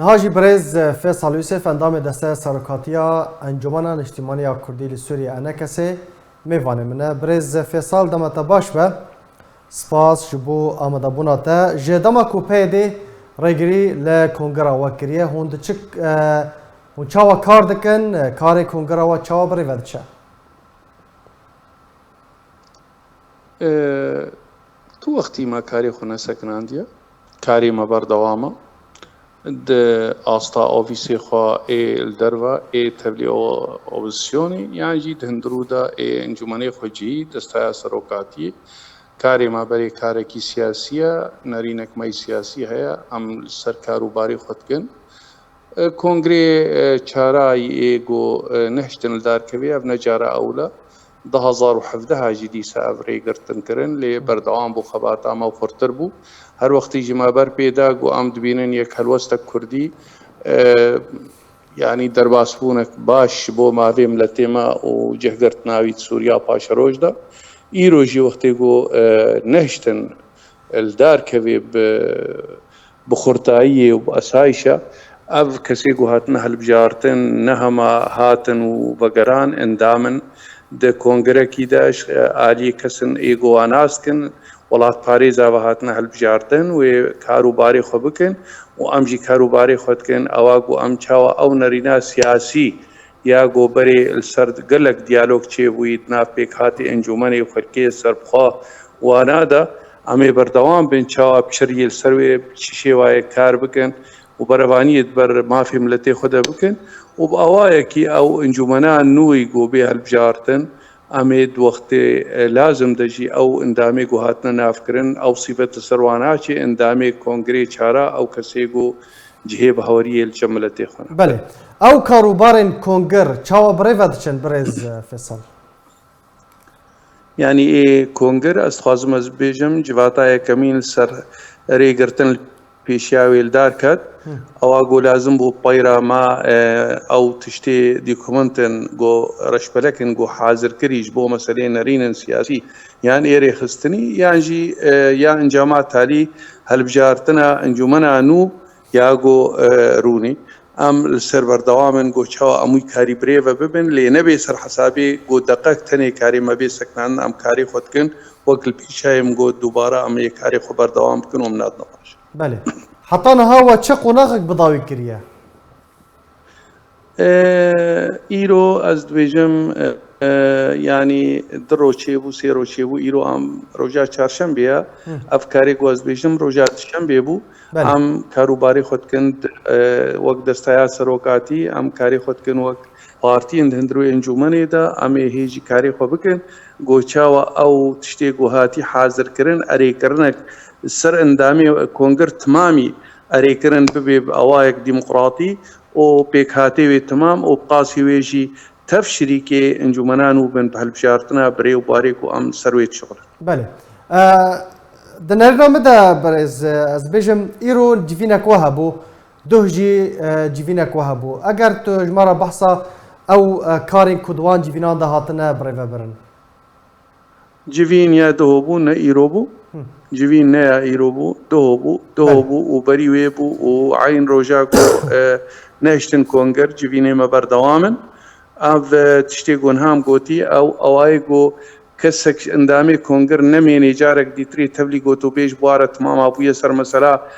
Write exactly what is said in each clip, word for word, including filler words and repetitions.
Niha jî birêz Fêsal Yûsif, endamê Desteya Serokatiya Encûmena Niştîmanî ya Kurdî li Sûriyê, ENKS'ê, mêvanê min e. Birêz Fêsal, dema te baş be. Spas ji bo amadebûna te. Ji dema ku P Y D rêgirî li kongera we kiriye, hûn di çi, e, hûn çawa kar dikin? E, karê kongera we çawa bi rê ve diçe? E, tu wextî me karê xwe nesekinandiye. Karê me berdewam e. Di asta ofîsê xwe ê li derve ê tevlî o-, opozîsyonê yan jî di hundirû de ê encûmenê xwecihî, desteya serokatiyê. Karê me berê karekî siyasî ye, nerînek me yî siyasî heye, em li ser kar û barê xwe dikin. E, kongrê, e, çarayî ê ku, e, nehiştin li dar kevê, ev ne cara ewil e. Du hezar û hevdeh jî dîsa ev rê girtin kirin, lê berdewam bû, xebata me xurtir bû. Her wextî jî me ber pê da ku em dibînin yek helwestek kurdî, e, yanî derbasbûnek baş ji bo mafê miletê me û cihgirtina wî di Sûriya paşeroj de. Îro jî wextê ku, e, nehiştin li dar kevê bi, bi xurtayiyê û bi esayîşa, ev kesê ku hatine hilbijartin, ne hema hatin û vegeran, endam in di kongirekî de, ji aliyê kesin ê ku wan nas dikin, welatparêza ve hatine hilbijartin, wê kar û barê xwe bikin û em jî kar û barê xwe dikin. Ewa ku em çawa ew nerîna siyasî ya ku berê li ser gelek diyalog çêbûyî di nav pêkhatê encûmenê û xelkê serbixwe wana de, em ê berdewam bin çawa bi çiriyê li ser wê bi çi şêwayê kar bikin û berevaniyê di ber mafê miletê xwe de bikin û bi awayekî ew encûmena nû yî ku bê hilbijartin, em ê di wextê, e, lazim de jî ew endamê ku hatine navkirin, ew sîfet li ser wan naçê, endamê kongrê çara, ew kesê ku cihê baweriyê li cem miletê xwe ne. Belê. Ew kar û barên kongir çawa bi rê ve diçin, birêz, e, Fêsal? Yanî ê kongir, ez dixwazim ez bibêjim, civata yekemîn li ser rêgirtin li pêşiya wê li dar ket. Ewa ku lazim bû peyra ma, e, ew tiştê dokumentin ku reşbelek in ku hazir kirî ji bo meseleyên nerînin siyasî yan ê rêxistinî yan jî, e, ya encama talî hilbijartina encûmena nû ya ku, e, rûnî. Em li ser berdewam in ku çawa em wî karî bi rê ve bibin, lê nebê ser hesabê ku deqek tenê karê me bê sekinandin, em karê xwe dikin, wek li pêşayê min got, dubare em ê karê xwe berdewam bikin û em nadine paş. Belê. Heta niha we çi qonaxek bi dawî kiriye? E, îro ez dibêjim, e, e, yanî du roj çêbû, sê roj çêbû, îro em roja çarşembê ye. Ev karê ku ez dibêjim roja duşembê bû. Belê. Em kar û barê xwe dikin, e, wek desteya serokatî, em karê xwe dikin wek partiyên di hundirê encûmenê de, em ê hê jî karê xwe bikin. Ku çawa ew tiştê ku hatî hazirkirin, erêkirinek ser endamê kongir timamî erêkirin bibe bi awayek demokratî û pêkhatê wê timam û bi qasî wê jî tev şirîkê encûmena nû bin bi hilbijartina bi rê û barê ku em li ser wê dişuxulin. Belê. E, di nerîna min de birêz, e, ez dibêjim, îro civînek we hebû, duh jî, e, civînek we hebû. Eger tu ji me re behsa ew, e, karên ku di wan civînan de hatine bi rê ve birin. Civîn ya duho bû, ne îro bû. Civîn ne ya îro bû, duho bû. Duho Belê. bû û berî wê bû û eyn roja ku, e, nehiştin konger, civînê me berdewam in. Ev, e, tiştê ku niha em gotî, ew, ewayê ku kesek ji endamê konger nemênê carek dîtirê tevlî gotûbêj bi wa re timama bûye ser mesela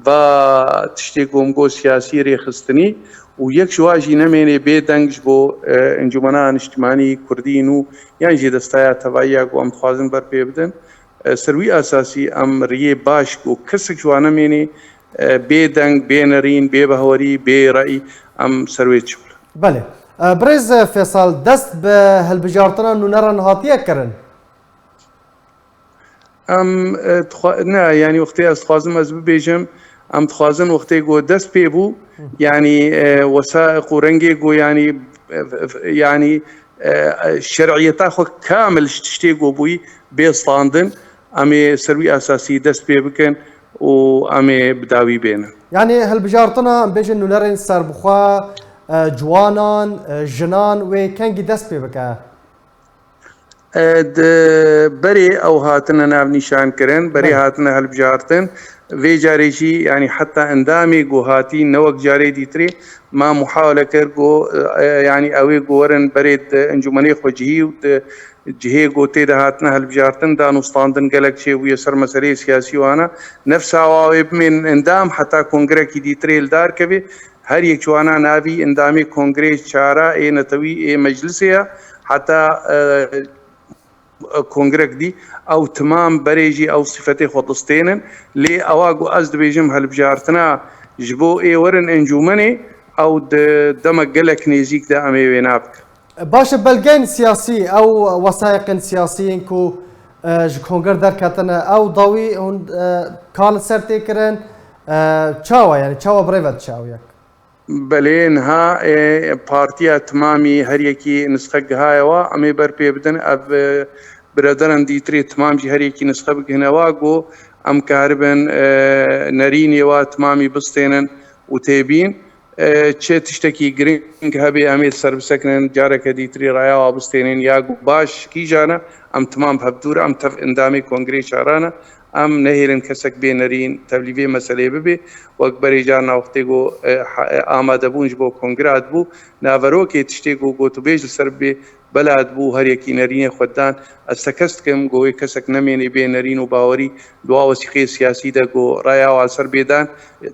va tiştê ku em got siyasî rêxistinî û yek ji wa jî nemênê bê deng ji bo, e, Encûmena Niştimanî Kurdî nû yan jî Desteya Tevayî ya ku em dixwazin ber pê bidin. E, ser wî esasî em riyê baş ku kesek ji wa nemênê, e, bê deng, bê nerîn, bê behwerî, bê rey em ser wê çi Belê. E, Birêz Fêsal, dest bi hilbijartina nûneran hatiye kirin? Em, e, dixwa-, ne, yanî wextê ez dixwazim ez bibêjim, em dixwazin wextê ku dest pê bû, yanî, e, wesaiq û rengê ku, yanî, e, e, yanî, e, e, şer'iyeta xwe kamil ji tiştê ku bûyî bê standin, em ê ser wî esasî dest pê bikin û em ê bi dawî bênin. Yanî hilbijartina, em bêjin, nûnerên serbixwe, e, ciwanan, e, jinan, wê kengî dest pê bike? E, di berê ew hatine navnîşankirin, berê Belê. hatine hilbijartin. Vê carê jî, yanî heta endamê ku hatî ne wek carê dîtirê, ma muhawele kir ku, e, yanî ew ê ku werin berê di encûmenê xwecihî û di cihê ku tê de hatine hilbijartin, dan û standin gelek çêbûye ser meseleyê siyasî wana. Nefsa wa wê bimên endam heta kongrekî dîtirê li dar kevê. Her yek ji wana navî endamê kongreyê çara ê netewî ê meclisê ye. Heta, e, kongrek dî, ew timam berê jî ew sifetê xwe distênin. Lê ewa ku ez dibêjim hilbijartina ji bo ê werin encûmenê, ew di demek gelek nêzîk de em ê wêna bikin. Baş e, belgeyên siyasî, ew wesayîqên siyasî yên ku, e, ji konger derketine, ew dawî hûn, e, ka li ser tê kirin, e, çawa, yani çawa bi rê ve diçe ew yek? Belê, niha, e, partiya timamî her yekî nisxe gihaye wa, em ê ber pê bidin, ev, e, birederên dîtirê timam jî her yekî nisxe bigihine wa, ku em karibin, e, nerînê wa timamî bistênin û têbîn. E, çi tiştekî giring hebe, em ê li ser bisekinin, careke dîtirî raya wa bistênin, ya ku baş kîjan e, em timam bi hev dûr, em tev endamê kongreyê çaran e. Em nehêlin kesek bê nerîn tevlî vê meseleyê bibe. Wek berê carna wextê ku, e, ha-, e, amadebûn ji bo kongre hatibû, naverokê tiştê ku gotûbêj li ser bibê, bela dibû, her yekî nerînê xwe didan. Ez tekez dikim ku wê kesek nemênê bê nerîn û bawerî di wa wesîqeyê siyasî de ku raya wa li ser bê dan.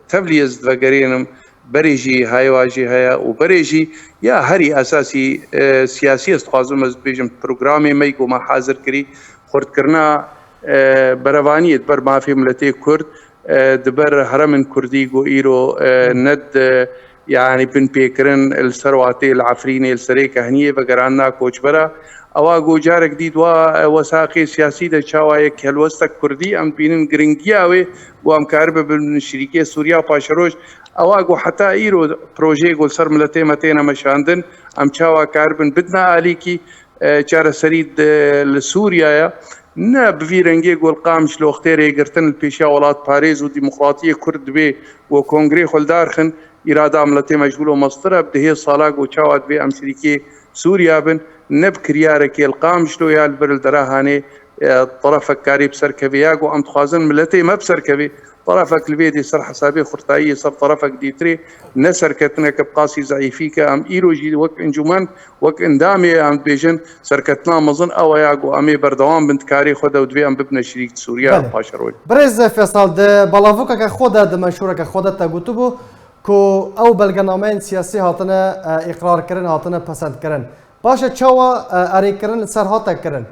Tevlî ez divegerênim, berê jî hayê wa jî heye û berê jî ya herî esasî, e, siyasî ez dixwazim ez bibêjim, programê me ku me hazir kirî, xurtkirina, e, berevaniyê di ber mafê miletê Kurd, e, di ber heremên Kurdî ku îro, e, ne di, yanî binpêkirin li ser watê li Efrînê, li serê Kehniyê vegerandina koçbera. Ewa ku carek dî di wa, e, wesaqê siyasî de çawa yek helwestek Kurdî em dibînin giringiya wê ku em karibe bin şirîkê Sûriya paşeroj. Ewa ku heta îro projeyê ku li ser miletê me têne meşandin, em çawa karibin bidine alîkî, e, çareserî di, li Sûriyaya, ne bi vî rengê ku li Qamişlo wextê rêgirtin li pêşiya welatparêz û demokratiyê Kurd dibê ku kongrê xwe li dar xin, îrada miletê me ji wilo mestir e, bi dihê sala ku çawa dibê em şirîkê Sûriya bin, ne bi kiryarekê li Qamişlo ya li vir li Derahanê, e, terefek karê bi ser kevê ya ku em dixwazin miletê me bi ser kevê, terefek li vê dê ser hesabê xurtayiyê ser terefek dîtirê, ne serketineke bi qasî zeîfî ke em îro jî wek encûmen, wek endamê em dibêjin, serketina mezin ew e ya ku em ê berdewam bin di karê xwe de û divê em bibine şirîk di Sûriya Belê. paşerojê. Birêz Fêsal, di balavokeke xwe de, di menşûreke xwe de te gotibû ku ew belgenameyên siyasî hatine, e, îqrarkirin, hatine pesendkirin. Baş e, çawa, e, erêkirin li ser hate kirin?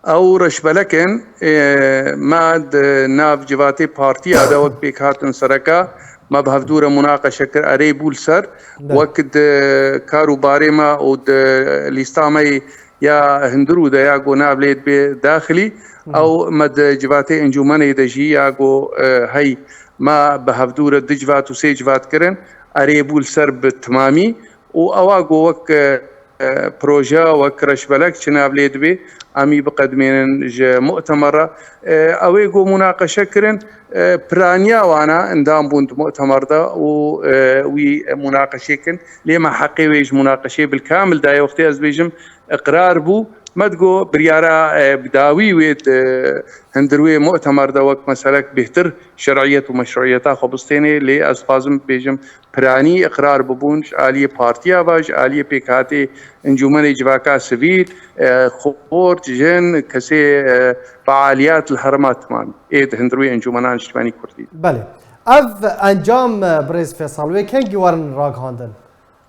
Ew reşbelek in, ê, me di nav civatê partiya de wek pêkhatin sereka, me bi hevdû re munaqeşe kir, erê bû li ser, Belê. wek di kar û barê me û di lîsta me ya hundirû de ya ku nav lê dibe daxilî, Hı hı. ew me di civatê encûmenê de jî ya ku, e, hey me bi hevdû re du civat û sê civat kirin, erê bû li ser bi timamî û ewa ku wek, e, e, proje wek reşbelek çi nav lê dibê, em î biqedimênin ji mu'temer re. E, ew ê ku munaqeşe kirin, e, piraniya wana endam bûn di mu'temer de û, e, wî munaqeşê kin. Lê me heqê wê ji munaqeşê bilkamil daye. Wextê ez bêjim iqrar bû, me digo biryara, e, bi dawî wê di hundirwê mu'temer de wek meselek bêhtir şer'iyet û meşruiyeta xwe bistênê. Lê ez dixwazim bibêjim, piranî iqrar bibûn ji aliyê partiya ve, ji aliyê pêkhatê encûmenê civaka sivîl, e, xort, jin, kesê, e, fealiyat li herêma timamî ê di hundirwê encûmena niştimanî kurdî. Belê. Ev encam, e, birêz Fêsal, wê kengî werin ragihandin?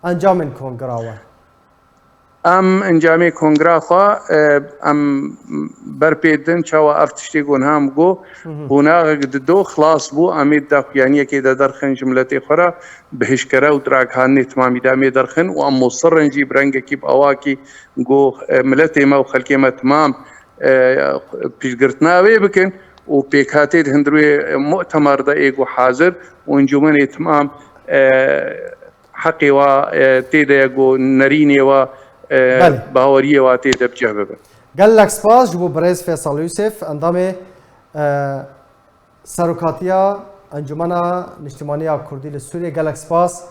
Encamên kongra we? Em encamê kongra xwe, e, em ber pê didin, çawa ev tiştê ku niha em got, Hı hı. qonaxek dido xilas bû, em ê di daxuyaniyekê de derxin ji miletê xwe re, bi hişkere û di ragihandinê timamî de em ê derxin û em musir in jî bi rengekî bi awakî ku, e, miletê me û xelkê me timam, e, piştgirtina wê bikin û pêkhatê di hundirê mu'temer de ê ku hazir û encûmenê timam, e, heqê wa, e, tê de ye ku nerînê wa, e, Belê. baweriyê wa tê de bi cih bibe. Gelek spas ji bo birêz Fêsal Yûsef, endamê, e, Serokatiya Encûmena Niştimanî ya Kurdî li Sûriyê. Gelek spas.